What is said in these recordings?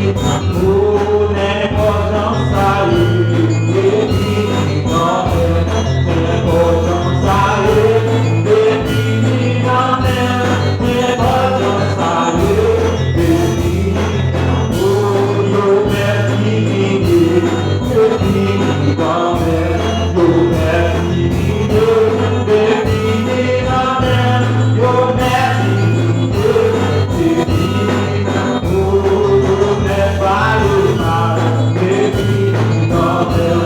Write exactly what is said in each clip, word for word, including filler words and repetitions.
Pou nenpòt jan sa ye, depi li nan men, nenpòt jan sa ye, depi li nan men, nenpòt jan sa ye, depi li nan men, yo mèt li ye, depi li nan men, yo mèt li ye, depi li nan men, yo mèt li ye, depi li nan men, yo mèt ba yo mal, depi li nan men,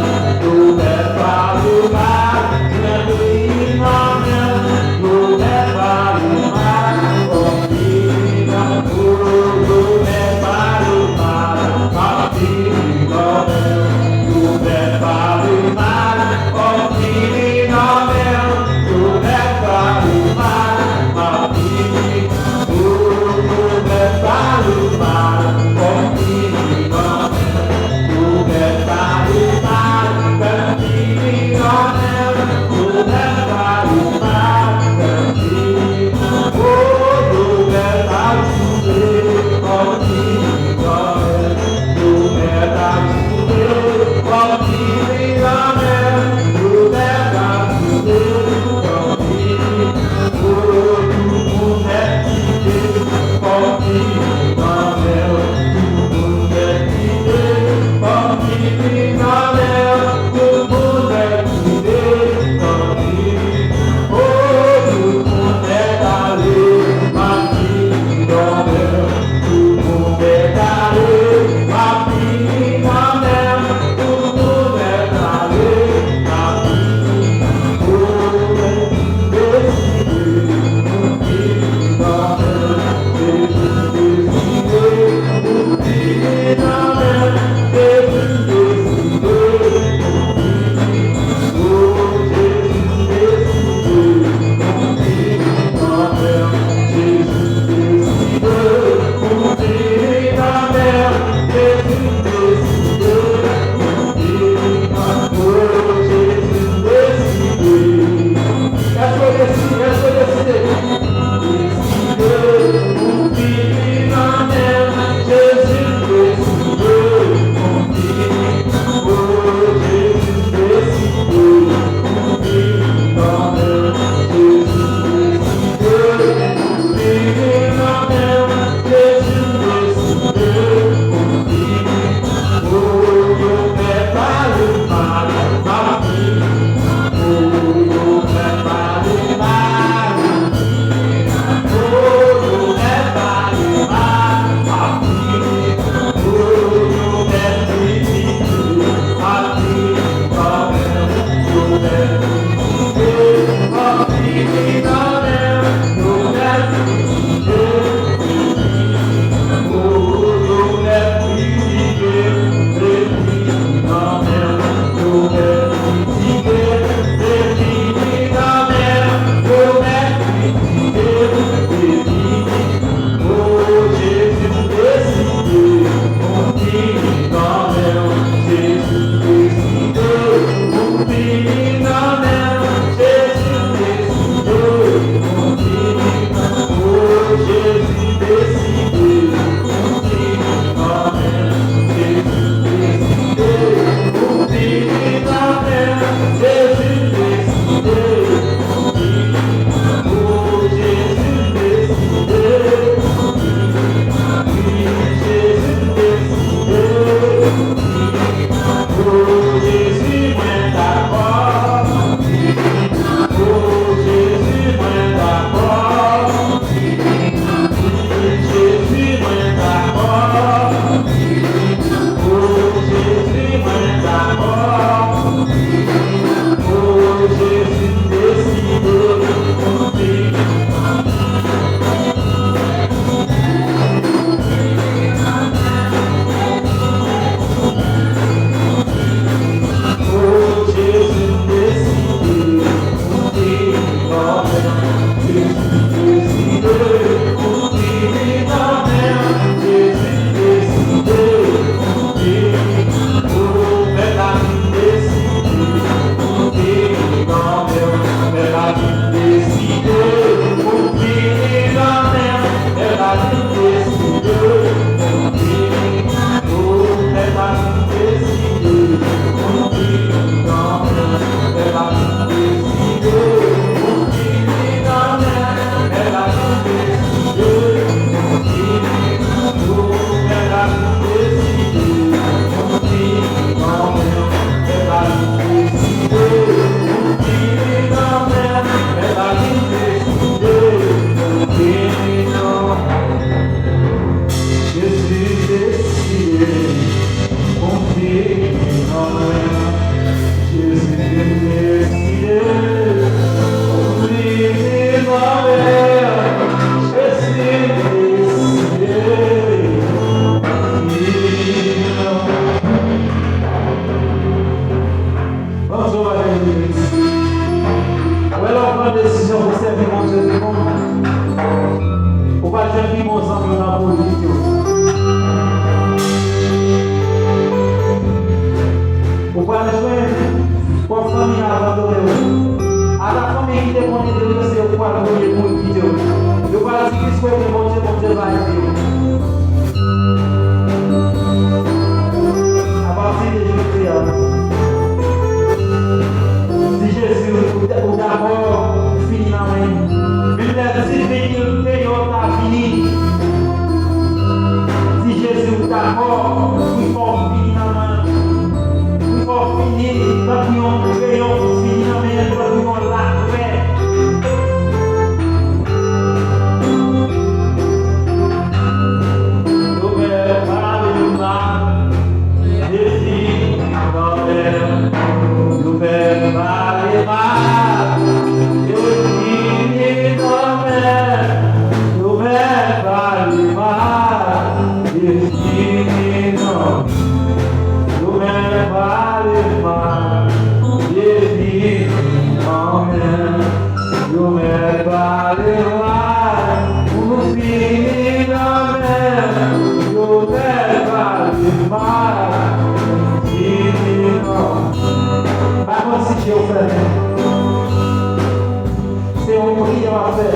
Se yon priyè w ap fè.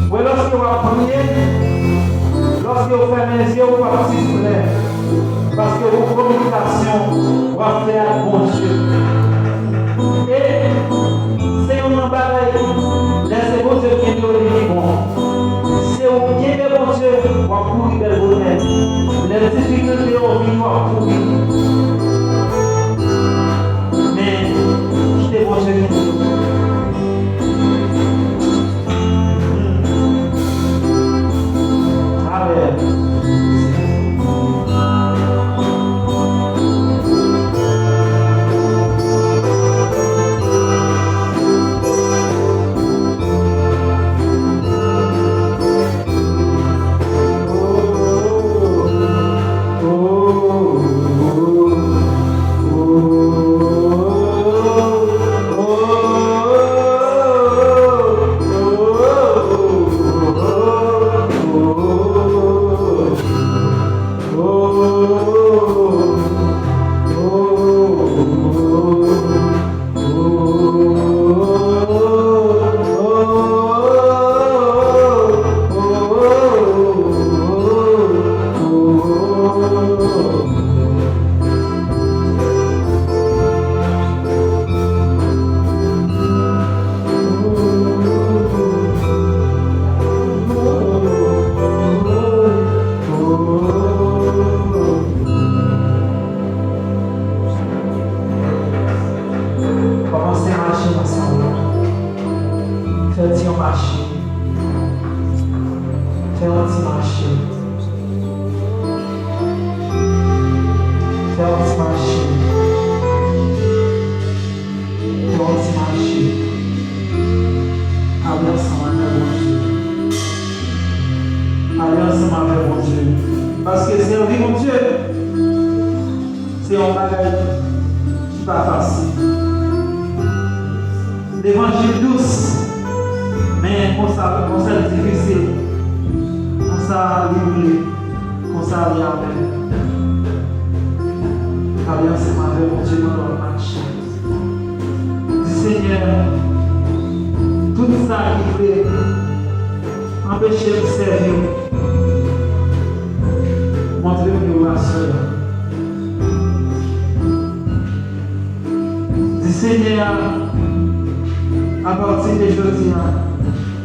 Wè, lòske w ap priye, lòske w fèmen zye w, w ap distrè. Paske w kominikasyon w ap fè ak Bondye. E se youn nan bagay, lè se Bondye ki kenbe w, li pi bon. Se ou kenbe Bondye, w ap kouri bèl bonè. Lè difikilte yo vini, w ap kouri. Men, kite Bondye kenbe w. Amèn. Kòmanse mache ansanm. Fè ti yon mache. Fè yon ti mache. Fè yon ti mache. Fè yon ti mache. Ale ansanm avè Bondye. Ale ansanm avè Bondye. Paske sèvi Bondye, se yon bagay ki pa fasil. Levanjil dous, men konsa, konsa l difisil, konsa li boule, konsa li amè. Ale ansanm avè Bondye pandan w ap mache. Di, Senyè, tout sa ki vle anpeche m sèvi w, montre m yo aswè a. Di, Senyè, apati de jodi a,